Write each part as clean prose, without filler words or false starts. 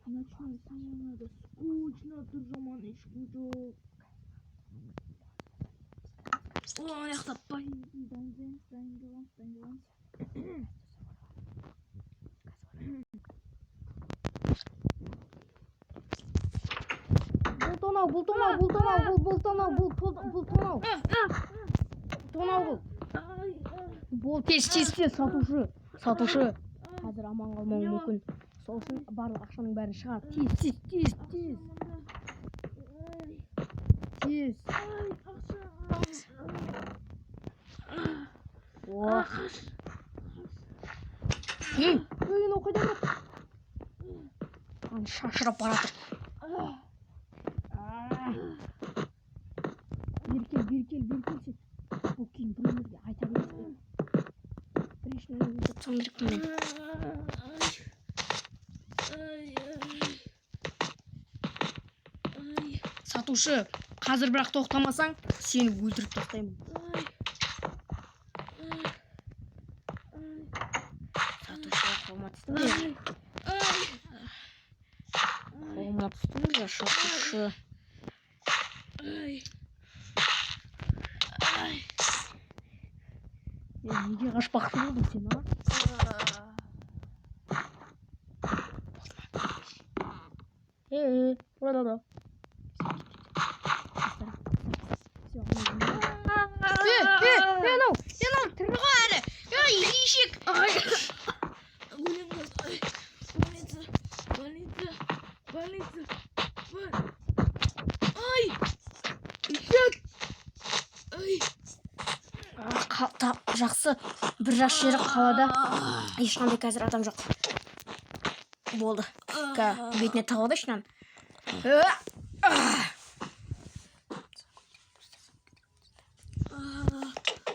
Ночной сменада скучно тұр, жаман, ешкім жоқ. О, ана жақта полиция. Дайындаймыз, дайындаламыз, дайындаламыз. Бұл тонау, бұл тонау, бұл тонау, бұл тонау, бұл тонау. Тонау бұл. Бол, тез, тез, тез, сатушы. Сатушы. Қазір аман қалмауы мүмкін. Сол үшін барлық ақшаның бәрін шығар. Тез, тез, тез, тез. Тез. О. Ей, ей, мынау қайда барады? Ана шашырап бара жатыр. Бері кел, бері кел, бері кел сен. Бұл кейін біреулерге айта бересің. Біріншіден өлтіріп тастауым керекпін мен. Сатушы, қазір бірақ тоқтамасаң, сені өлтіріп тастаймын. Сатушы, қолыма түсті ме? Қолыма түсті ме, сатушы? Е, неге қашпақшы болдың сен, а? Е, ра-ра-ра. Е, е, е, анау, е, анау тірі ғой әлі. Ей, ешек. Өлеміз. Больница, больница, больница. Ай! Ешек! Ай! Жақсы, бір жас жері қалада ешқандай қазір адам жоқ. Болды. Бетіне тығып алайыншы мынаны.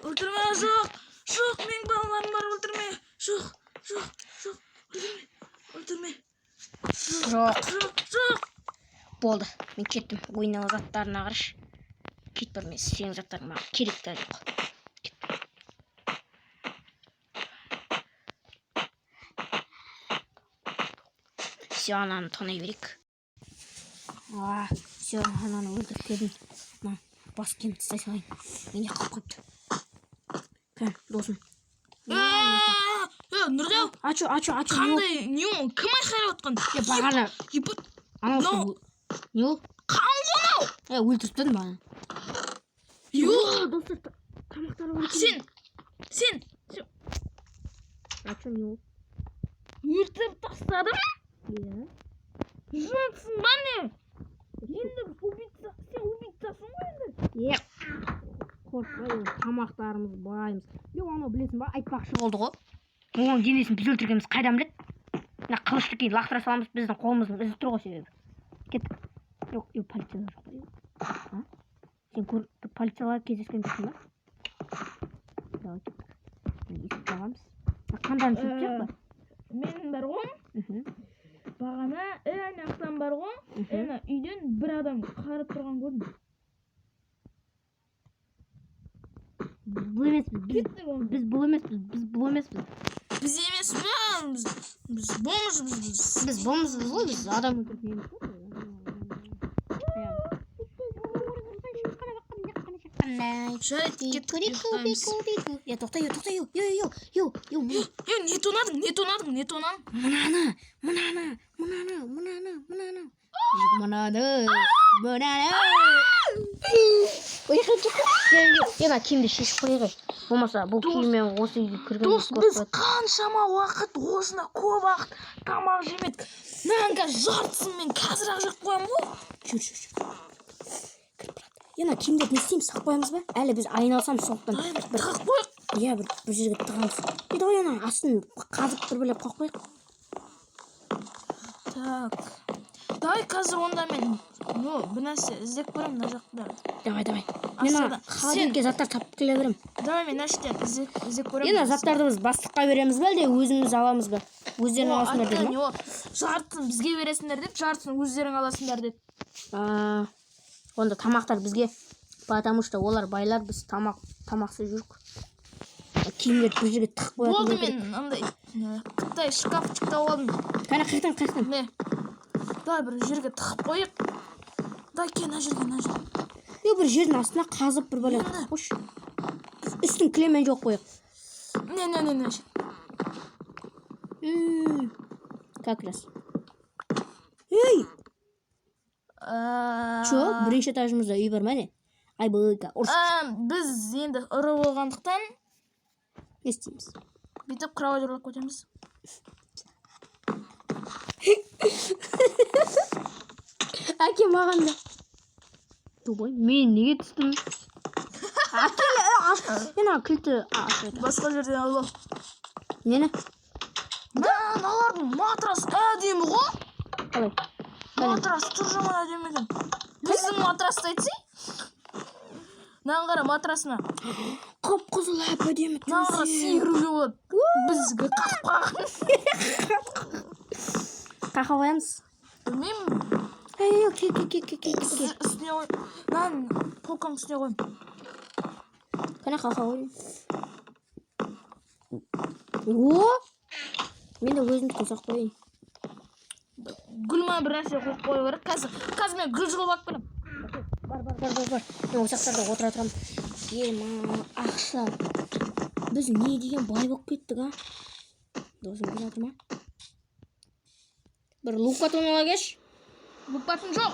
Өлтірме, жоқ! Жоқ, менің балаларым бар, өлтірме! Жоқ, жоқ, жоқ, өлтірме, өлтірме. Жоқ. Жоқ, жоқ! Болды, мен кеттім. Ойнау заттарына қарашы. Кет бар, мен сенің заттарың маған керек те жоқ. Кеттім. Все, ананы тонай берейік. А, все, ананы өлтіріп келдім. Мына бас киімді тастай салайын. Менде қалып қойыпты. Кән, досым. Е, Нұрдау, Ачу, ачу, ачу. қандай не ол? Кім айқайлап отқан? Е, бағана. Ебать, Анау Мынау- не ол? қан ғой мынау! Е, өлтіріп тастадым бағана. Жоқ! Достар, тамақтары бар екен. Сен, сен, сен Ачу, не ол? өлтіріп тастады ма? Иә. Жынсың ба не? Енді убийца, сен убийцасың ғой енді. Е, қорықпа, енді тамақтарымыз баймыз. Е, анау білесің ба, айтпақшы болды ғой. Оның денесін біз өлтіргеніміз қайдан біледі? Мына қылышты кейін лақтыра саламыз, біздің қолымыздың ізі тұр ғой себебі. Кеттік. Жоқ, е, полициялар жоқ па? А? Сен көр, полициялар кездескен жоқсың ба? Давай кеттік. Міне, есікті жабамыз. Мына қандарын сүртсек па? Мен бар ғой, бағана ана жақтан бар ғой, ана үйден бір адам қарап тұрған көрдім. Бұл емеспіз, біз, Кеттік онда. біз бұл емеспіз, біз бұл емеспіз. Біз емес пе? Біз бомжбыз біз. Біз бомжбыз ғой, біз адам өлтіріп неміз ғой. Жарайды, кеттік, ұйықтаймыз. Е, тоқта, е, тоқта, е, е, е, е, мына, Е, не тонадың, не тонадың, не тонадың? мынаны, мынаны, мынаны, мынаны, мынаны, мынаны, мынаны. Е, мына киімді шешіп қояйық. Болмаса бұл киіммен осы үйге кірген Дос, біз қаншама уақыт осында көп уақыт тамақ жемедік. Мынаның қазір жартысын мен қазір ақ жеп қоямын ғой. Жүр, жүр, жүр. Кіріп барады. Е, мына киімдерді не істейміз, салып қоямыз ба? Әлі біз айналысамыз сондықтан. Давай бір тығып қояйық. Иә, бір жерге тығамыз. Е, давай ана астын қазып бір бірлеп қойып қояйық. Так. Давай қазір онда мен, ну, бір нәрсе іздеп көремін мына жақта. Давай, давай. Мен ана Астында. Холодильникке заттар тапып келе беремін. Давай мен мына жерден іздеп көремін. Енді заттарды біз бастыққа береміз бе, әлде өзіміз аламыз ба? Өздерің О, аласыңдар деді айтқан ма? не ол? Жартысын бізге бересіңдер деп, жартысын өздерің аласыңдар деді. А, онда тамақтар бізге, потому что олар байлар, біз тамақсыз жүрік. Киімдерді бір жерге тығып қоятын Болды, болу керек. мен андай қытай шкафчик тауып алдым. Қане, қаяқтан, қаяқтан? Міне, давай бір жерге тығып қояйық. Давай, кел мына жерге, мына жерге. Е, бір жердің астына қазып, бір бәле тығып қойшы. Үстін кілеммен жауып қояйық. Не, не, не, не. Как раз. Ей, чё, бірінші этажымызда үй бар ма, не? Айбыка, ұрыс. Біз енді ұры болғандықтан Не істейміз? бүйтіп кровать ұрлап кетеміз. Әке, маған да. Тупой, мен неге түстім? Әкел, аш. Мен ана кілтті аш. Басқа жерден алып ал. Нені? Мә, мыналардың матрас әдемі ғой. Қалай? Матрас тұр, жаман әдемі екен. Біздің матрасты айтсай. Мынаны қара, матрасына. Қып қызыл, әп әдемі Мынаны қара, төсек. секіруге болады. Бізге қатып қалған. Қақа қоямыз. Білмеймін. Ей, кел, кел, кел, кел, кел, кел. Үстіне қой. Мынаны полканың үстіне қой. Қане, қалқа қой. О! Мен де өзімдікін салып қояйын. Гүл ма, бір нәрсе қойып қою керек. Қазір мен гүл жұлып алып келемін. Бар, бар, бар, бар, бар. Мен осы жақтарда отыра тұрамын. Ема, ақша. Біз не деген бай болып кеттік, а? Досым келе жатыр ма? Бір лук-батон ала келші. Лупатын жоқ.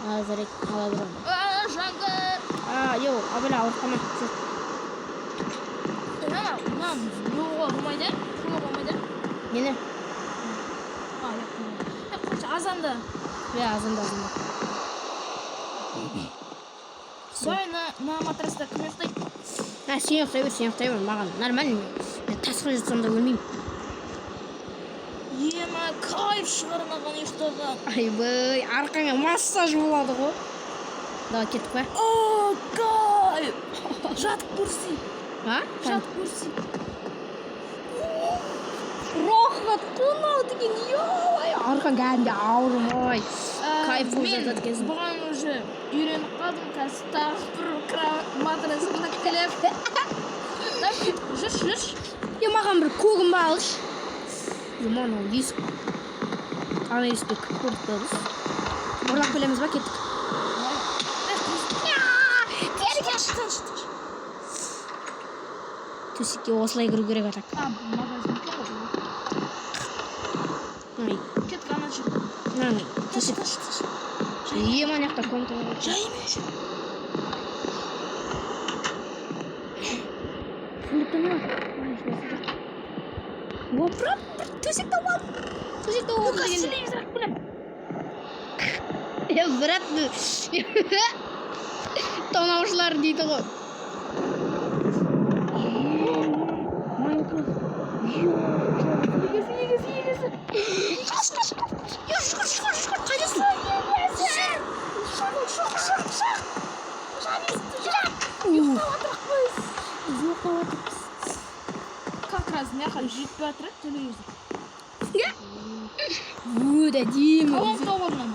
А, жарайды, ала беремін. А, жаңғыр. А, йоу, абыла, ауырып қалма. Жүр. Мына, мынаны жууға болмайды, жууға болмайды. Нені? А, иә, е, қойшы, азанда. Иә, азанда, азанда. Давай мына матраста кім ұйықтайды? А, сен ұйықтай бер, сен ұйықтай бер. Маған нормально. Мен тасқа жатсам да өлмеймін. Ема, кайф шығар маған ұйықтаған. Айбай, арқаңа массаж болады ғой. Давай, кеттік па? О, кайф! Жатып көрсей. А? Жатып көрсей. Рахат қонау деген, ой, арқаң кәдімгідей ауырмай. Кайф болып Мен жатады екенсің. бұған уже үйреніп қалдым. Қазір тағы бір матрас ұрлап келемін. Давай, жүрші, жүрші. Е, маған бір көгін ба алшы. Е, мынау есік. Ана есікке кіріп көрдік па біз? Ұрлап келеміз ба, кеттік. Тыныш, тыныш, тыныш. Төсекке осылай кіру керек, а так. А, магазин екен ғой. Ай, Кеттік ана жерге. мынаны Тыныш, төсек. тыныш, тыныш. Е, мына жақта комната бар. Жаймен жүр. Сундукта не бар? Ой, ешнәрсе жоқ. О, брат, бір төсек тауып алдым. Төсек тауып алдым Қазір дегенде. телевизор алып келемін. Е, брат, тонаушылар дейді ғой. Майнкрафт. Егесі, егесі, егесі. Қаш, қаш, қаш. Е, жүгір, жүгір, жүгір, қайдасың? Шық, шық, шық, шық. Ұйықтап жатырық біз. Біз ұйықтап жатырмыз. Как раз мына жаққа жетпей жатыр еді телевизор. Өте әдемі. Колонка тауып алдым.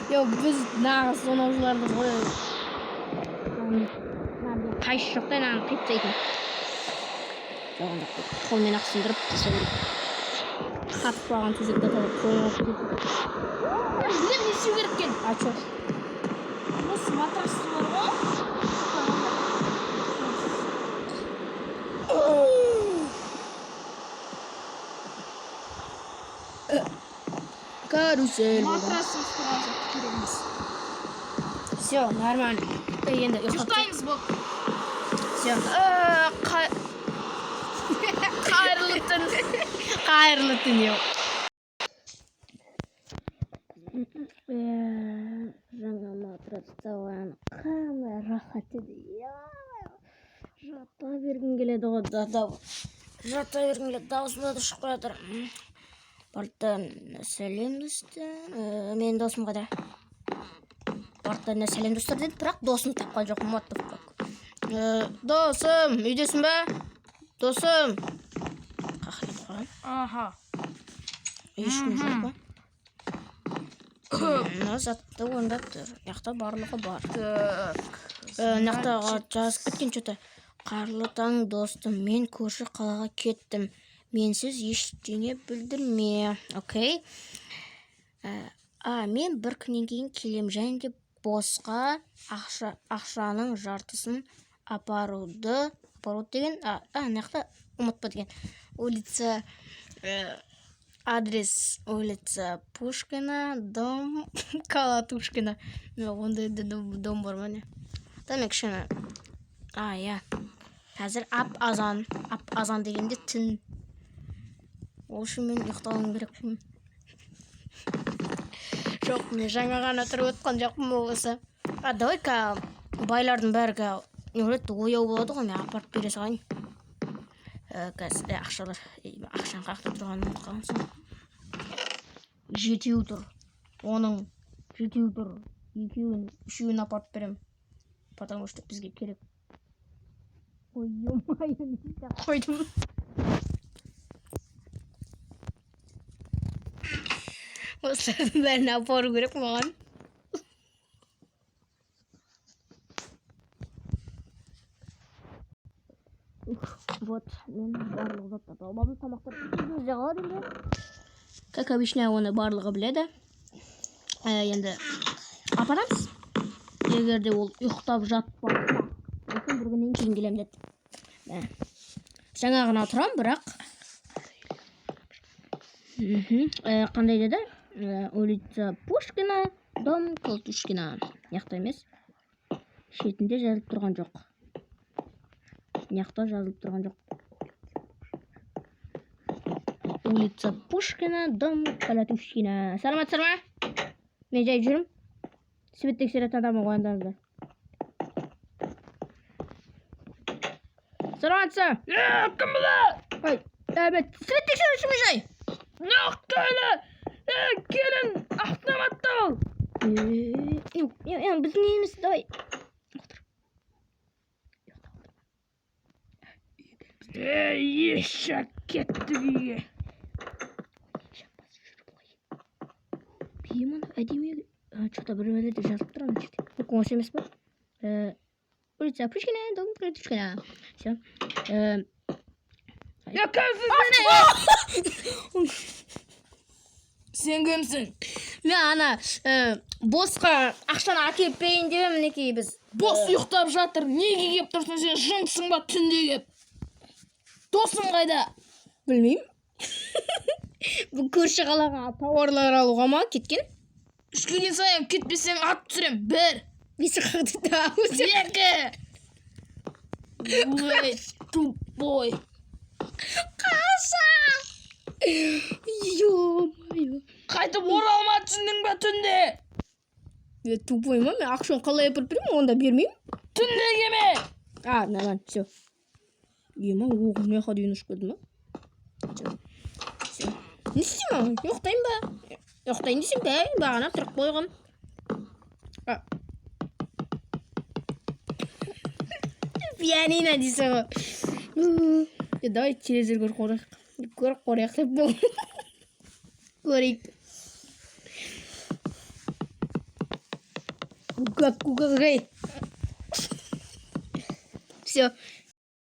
Е, біз нағыз тонаушылармыз ғой. Қайшы жоқ та, мынаны қиып тастайтын. Жоқ, онда қолмен ақ сындырып тастау керек. Қатып қалған төсекті тауып қойып кету. Мен білемін не істеу керек екенін. А чё? Осы матрас бар ғой. Карусель болды. Матрастың үстіне алсақ керек емес. Все, нормально. Енді ұйықтап. Ұйықтаймыз болды. Все. Қайырлы түн. Қайырлы түн. Жаңа матраста қандай рахат еді. Жата бергім келеді ғой, да, жата бергім келеді. Дауысым да шығып жатыр. Барлықтарына сәлем, достар. Менің досым қайда? Барлықтарына сәлем, достар деді, бірақ досымды тапқан жоқпын. What the fuck? Досым, үйдесің ба, досым? Қақырып қойған. Аха. Ешкім жоқ па? Мына затты орындап тұр. Мына жақта барлығы бар. Так. Мына жақтағы жазып кеткен че то. Қайырлы таң, достым. Мен көрші қалаға кеттім. Менсіз ештеңе бүлдірме. Окей. Мен бір күннен кейін келем және де босқа ақшаның жартысын апаруды деген, мына жақта ұмытпа деген. Улица, адрес: улица Пушкина, дом Калатушкина. Ондай дом бар ма, не? Да, мен кішкене, иә, қазір ап азан. Ап азан дегенде түн. Ол үшін мен ұйықтауым керекпін. Жоқ, мен жаңа ғана тұрып отқан жоқпын болмаса. Давай ка байлардың бәрі ка не ойлайды, ояу болады ғой, мен апарып бере салайын. Қазір ақшалар, ақшаның қаяқта тұрғанын ұмытып қалғансың. Жетеу тұр. Оның жетеу тұр. Екеуін, үшеуін апарып беремін. Потому что бізге керек. Ой, ё-моё, не істеп қойдым. Осылардың бәрін апару керек маған. Вот, мен барлық заттарды алып алдым, тамақтар өзімізде қалады енді. Как обычно, оны барлығы біледі. Енді апарамыз. Егер де ол ұйықтап жатпаса, сосын бір күннен кейін келемін деді. Мә. Жаңа ғана тұрамын, бірақ. Қандай деді? Улица Пушкина, дом Колтушкина. Мына жақта емес. Шетінде жазылып тұрған жоқ. Мына жақта жазылып тұрған жоқ. Улица Пушкина, дом Калатушкина. Саламатсыздар ма? Мен жай жүрмін. Свет тексеретін адаммын ғой андаңыздар. Саламатсыз. Е, кім бұла? Ой, мен свет тексерушімін жай. Ноқтаны! Е, келін, автоматты ал! Біздің неміз, давай. Отыр. Е, ешек кеттік үйге. Бейман әдемі, что-то бір бәледе жазылып тұр ана жерде. Мүмкін осы емес па? Улица Пушкина, дом Пушкина. Все. Я кімсің сен? Сен кімсің? Мен ана босқа ақшаны әкеліп берейін деп едім, мінекей біз. Бос ұйықтап жатыр. Неге келіп тұрсың сен? Жындысың ба түнде келіп? Досым қайда? Білмеймін. Бұл көрші қалаға тауарлар алуға ма кеткен? Үшке дейін сайын кетпесең ат түсірем. Бір, Несі қақты да? екі. Ой, тупой. Қаша! Ё-моё. Қайтып оралма, түсіндің бе түнде? Е, тупой ма? Мен ақшаны қалай апарып беремін? Онда бермеймін. Түнде келме. Нормально, все. Ема, оқ мына жаққа дейін ұшып келді ма? Все. Не істеймін? Ұйықтайын ба? Ұйықтайын десем, бәрі бағана тұрып қойған. Пианино дейсің ғой. Е, давай телевизор көріп қорайық. Көріп қорайық деп бол. Көрейік. Кука, кука, гей. Все.